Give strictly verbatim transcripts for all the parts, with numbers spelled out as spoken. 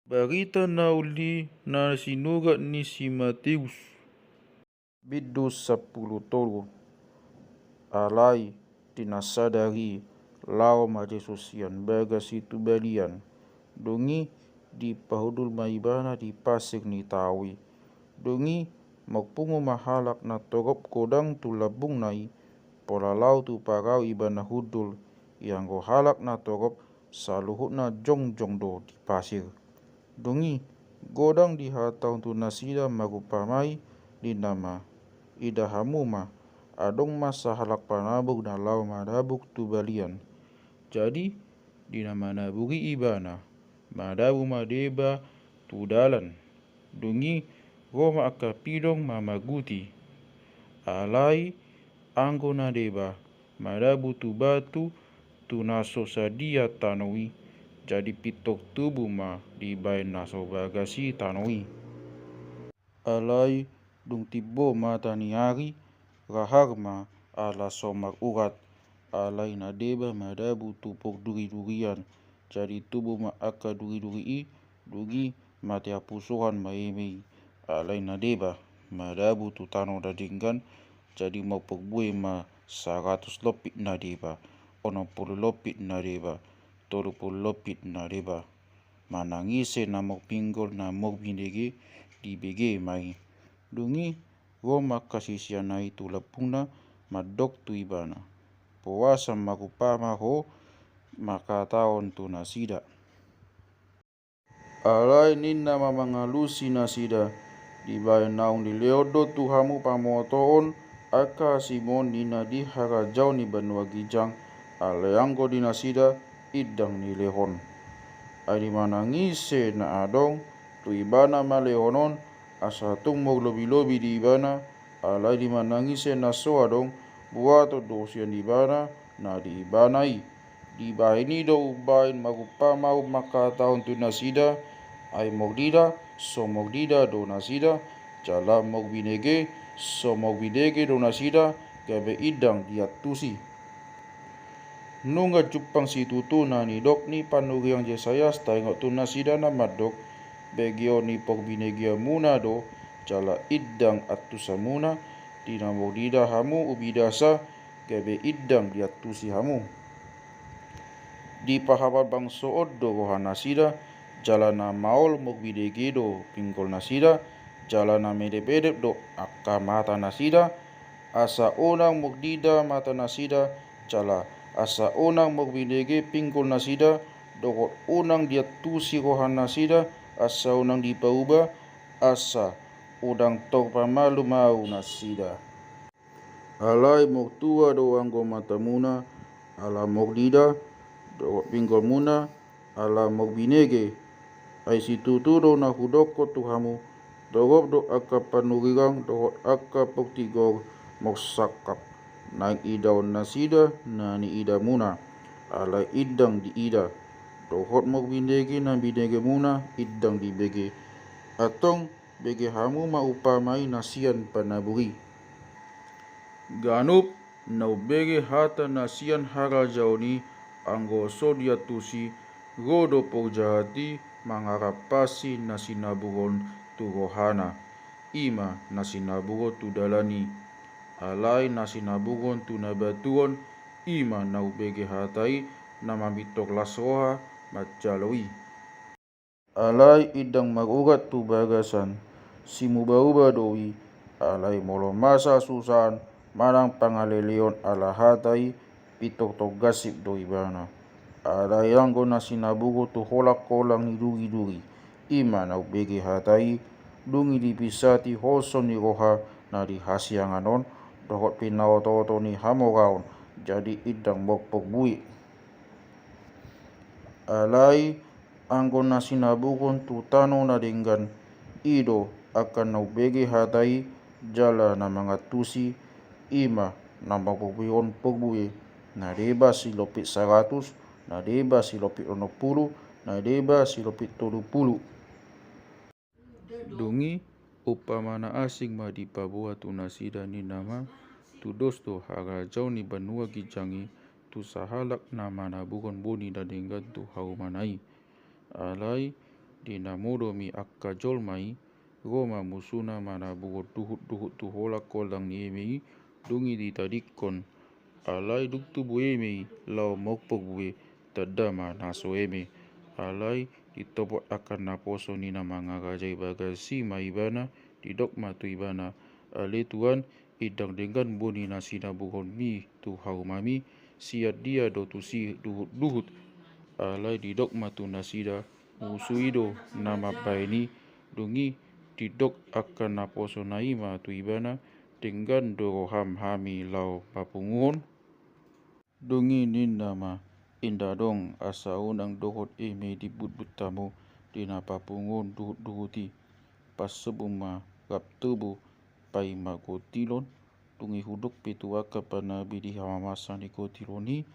Barita na uli na sinurat ni si Mateus. Bindu sampulu tolu. Alai di na sadari laho ma Jesus sian bagas i tu balian. Dung i dipahundul ma ibana di pasir ni tao i. Dung i marpungu ma halak na torop godang tu lambungna i, pola laho tu parau ibana hundul, ianggo halak na torop saluhutna jongjong do di pasir. Dung i godang dihatahon tu nasida marumpamai, ninna ma, ida hamu ma, adong ma sahalak panabur na laho manabur tu balian. Jadi di na manabur i ibana, manabur ma deba tu dalan. Dung i ro ma angka pidong mamaguti. Alai anggo na deba manabur tu batu, tu na so sadia tano i, jadi pintor tubu ma dibaen na so bagas i tano i. Alai dung timbo mata ni ari, rahar ma ala so marurat. Alai na deba manabur tu porduridurian, jadi tubu ma angka duriduri i. Dung i mate hapusoan ma eme i. Alai na deba manabur tu tano na denggan, jadi marporbue ma saratus lompit na deba, onom pulu lompit na deba, tolu pulu lompit na deba. Manang ise na marpinggol na marbinege, dibege ma i. Dung i ro ma angka siseanna i tu lambungna, mandok tu ibana, poasa marumpama ho mangkatahon tu nasida. Alai ninna ma mangalusi nasida, dibaen naung dilehon do tu hamu pamotoon angka hasimon ni na di harajaon ni banua ginjang. Alai anggo di nasida, indang nilehon. Ai di manang ise na adong, tu ibana ma lehonon, asa tung marlobilobi di ibana. Alai di manang ise na so adong, buaton do sian ibana na di ibana i. Dibaen i do umbaen marumpama mangkatahon tu nasida. Ai mordida, so mordida do nasida, jala morbinege, so morbinege do nasida, gabe indang diantusi. Nunga jumpang situtu na nidok ni panurirang Jesayas taingot tu nasida na mandok, begeon ni porbinegeanmuna do, jala indang antusanmuna, di na mordida hamu umbidasa, gabe indang diantusi hamu. Dipahaban bangso on do roha nasida, jala na maol morbinege do pinggol nasida, jala na medepedep do angka mata nasida, asa unang mordida mata nasida, jala asa unang morbinege pinggol nasida, dohot unang diantusi roha nasida, asa unang dipauba, asa unang torpamalum Ahu nasida. Alai mortua do anggo matamuna ala mordida, dohot pinggolmuna ala morbinege. Ai situtu do na hudokkon tu hamu, torop do angka panurirang dohot angka portigor marsangkap, naeng idaon nasida na niidamuna, alai indang diida, dohot morbinege na binegemuna indang dibege. Antong bege hamu ma umpama i na sian panabur i. Ganup na umbege hata na sian harajaon i, anggo so diantusi, ro do parjahat i mangarampasi na sinaburon tu rohana, i ma na sinaburon tu dalan i. Alai na sinaburon tu na batuon, i ma na umbege hata i na mamintor las roha manjalo i. Alai indang marurat tu bagasan, simubauba do i. Alai molo masa susaan manang pangaleleon ala hata i, pintor torgansip do ibana. Alai anggo na sinaburon tu holangholang ni duriduri, i ma na umbege hata i, dung i dipinsati hoso ni roha na di hasiangan on, dohot pinaotooto ni hamoraon, jadi indang marporbue. Alai anggo na sinaburon tu tano na denggan, i do angka na umbege hata i jala na mangantusi, i ma na marporbueon porbue, na deba silompit saratus, na deba silompit onom pulu, na deba silompit tolu pulu. Dung i umpama na asing ma dipaboa tu nasida, ninna ma, tudos do harajaon ni banua ginjang i tu sahalak na manaburon boni na denggan tu harumana i. Alai Di na modom i angka jolma i, ro ma musuna manabuhon duhutduhut tu holangholang ni eme i, dung i ditadingkon. Alai dung tubu eme i laho mompo bue, tanda ma na so eme. Alai ditopot angka naposo ni na mangarajai bagas i ma ibana, didok ma tu ibana: Ale tuan, indang denggan boni na sinabuhonmi tu harumami, sian dia do tusi duhutduhut? Alai didok ma tu nasida: Musu i do na mambahen i. Dung i didok angka naposona i ma tu ibana: Denggan do roham hami laho papunguhon? Dung i ninna ma: Inda adong asa unang dohot eme dibutbut hamu di na papunguhon duhutduhut i. Parsombu ma rap tubu paima gotilon. Dung i hudok pe tu angka panabi di hamamasa ni gotilon i: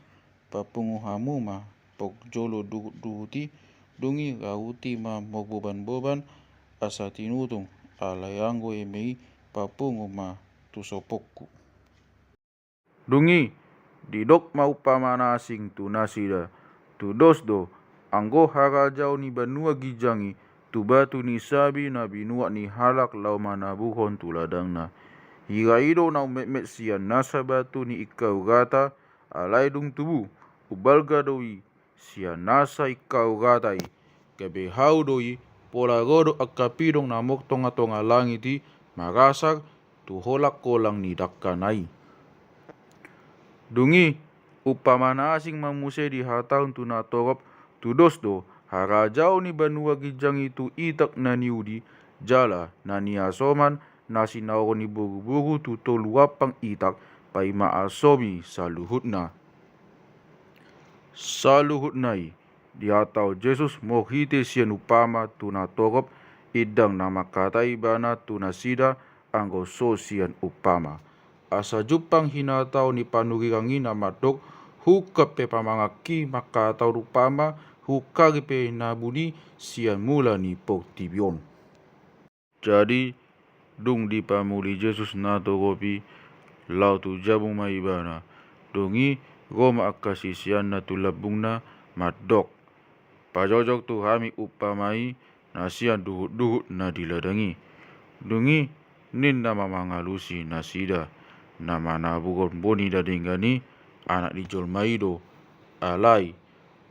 Papungu hamu ma pok jolo duhutduhut i. Dung i rauti ma mok bobanboban asa tinutung. Alai anggo eme i papungu ma tu sopongku. Dung i didok ma umpama na asing tu nasida: Tudos do, anggo harajaon ni banua ginjang i tu batu ni sabi na binuat ni halak laho manabuhon tu ladangna. Hira i do na ummetmet sian nasa batu ni ingkau rata, alai dung tubu, umbalga do i sian nasa ingkau rata i. Gabe hau do i, pola ro do angka pidong na mok tongatonga langit i marasar tu holangholang ni dangkana i. Dung i umpama na asing ma muse dihatahon tu natorop: Tudos do, harajaon ni banua ginjang i tu itak na niudi, jala na niasoman, na sinaoron ni boruboru tu tolu ampang itak, paima asomi saluhutna. Saluhutna i dihatahon Jesus marhite sian umpama tu natorop, indang na mangkatai ibana tu nasida anggo so sian umpama. Asa jumpang hinatahon ni panurirang i na mandok: Hungkap pe pamanganki mangkatahon umpama, hungkari pe na buni sian mula ni portibi on. Jadi dung dipamuli Jesus natorop i, laho tu jabu ma ibana. Dung i ro ma angka siseanna tu lambungna, mandok: Pajojor tu hami umpama i na sian duhutduhut na di ladang i. Dung i ninna ma mangalusi nasida: Na manabuhon boni na denggan i Anak ni jolma i do. Alai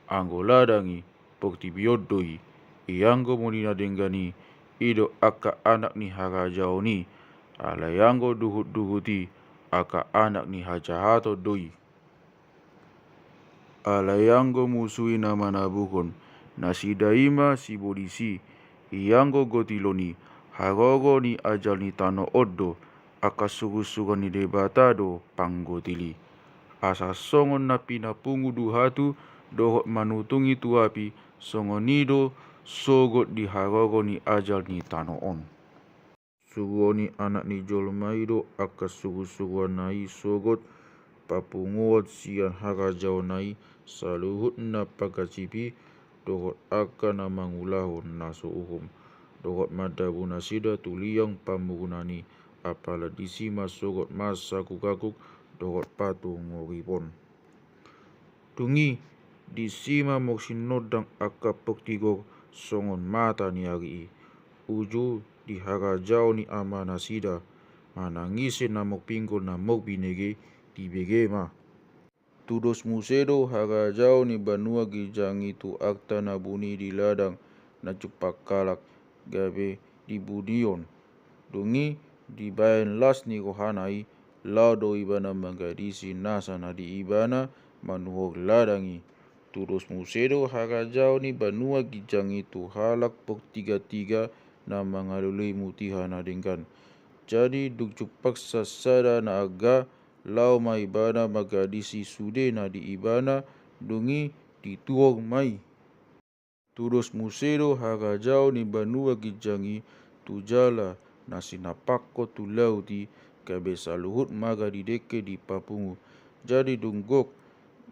anggo ladang i portibi on do i. Ianggo boni na denggan i, i do angka anak ni harajaon i. Alai anggo duhutduhut i, angka anak ni hajahaton do i. Alai anggo musu i na manabuhon, nasida i ma sibolis i. Ianggo gotilon i, haroro ni ajal ni tano on do. Angka surusuruan ni Debata do panggotil i. Asa songon na pinapungu duhatu dohot manutungi tu api, songon i do sogot di haroro ni ajal ni tano on. Suruon ni Anak ni jolma i do angka surusuruanna i sogot papunguon sian harajaonna i saluhutna panggansip i, dohot angka na mangulahon na so uhum, dohot mandabu nasida tu liang pamurunan i, apala disi ma sogot marsagukgaguk dohot patungoripon. Dung i disi ma mok sinondang angka pongtigor songon mata ni ari i, uju di harajaon ni Amanasida, manang ise na mok pinggol na mok binege, dibege ma. Tudos muse do harajaon ni banua ginjang i tu angka na buni di ladang na jumpang halak gabe dibunion. Dung i dibahen las ni rohana i, laho do ibana manggadisi nasa na di ibana manuhor ladang i. Tudos muse do harajaon ni banua ginjang i tu halak portigatiga na mangalului mutiha na denggan. Jadi dung jumpang sasada na arga, laho ma ibana manggadisi sude na di ibana, dung i dituhor ma i. Tudos muse do harajaon ni banua ginjang i tu jala na sinampakkon tu laut i, gabe saluhut marga di dengke dipapungu. Jadi dung gok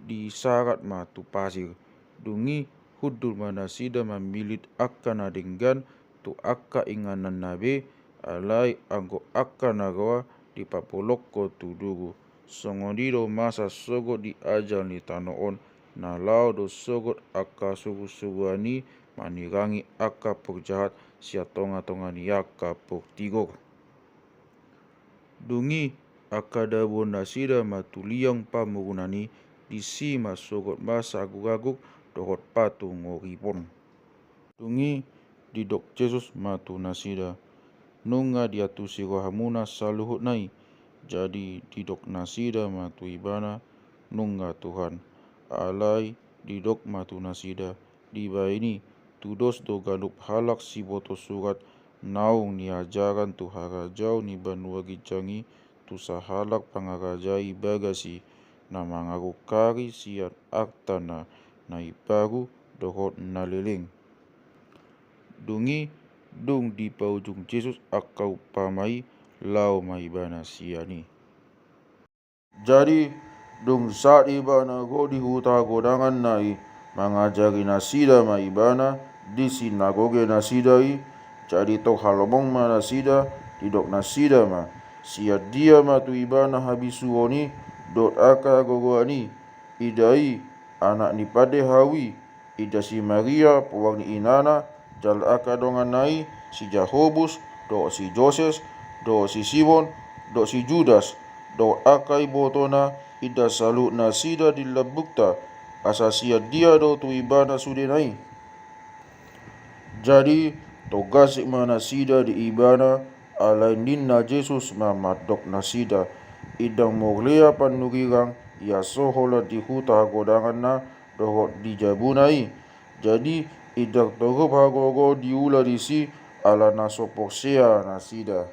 disarat ma tu pasir. Dung i hundul ma nasida mamillit angka na denggan tu angka ingananna be, alai anggo angka na roa dipapolokkon tu dugu. Songon i do masa sogot di ajal ni tano on, na laho do sogot angka surusuruan i manirangi angka parjahat sian tonga-tonga ni angka partigor. Dung i angka dabuan nasida ma tu liang parmorunan i, disi ma sogot ma sagur-agur dohot patunggoripon. Dung i didok Jesus ma tu nasida: Nunga diantusi rohamuna saluhutna i? Jadi didok nasida ma tu Ibana: Nunga, Tuhan. Alai didok ma tu nasida: Dibahen i, tudos do ganup halak siboto surat naung niajaran tu harajaon ni banua ginjang i tu sahalak pangarajai bagas i, na mangarungkari sian artana na imbaru dohot na leleng. Dung i, dung dipaujung Jesus angka umpama i, laho ma Ibana sian i. Jadi, dung sahat Ibana ro di huta hagodanganna i, mangajari nasida ma Ibana di sinagoga nasida i. Jadi torhalomong ma nasida, didok nasida ma: Sian dia ma tu Ibana habisuhon i dohot angka hagogoan i? Ida i, anak ni pande hau i. Ida si Maria, poang ni inana, jala angka donganna i, si Jakobus dohot si Joses dohot si Simon dohot si Judas, dohot angka ibotona. Ida saluhut nasida di lambungta. Asa sian dia do tu Ibana sudena i? Jadi togasik ma nasida di Ibana. Alai ninna Jesus ma mandok nasida: Indang morlea panurirang ia so holan di huta hagodanganna dohot di jabuna i. Jadi indang torop hagogoon diula disi, ala na so porsea nasida.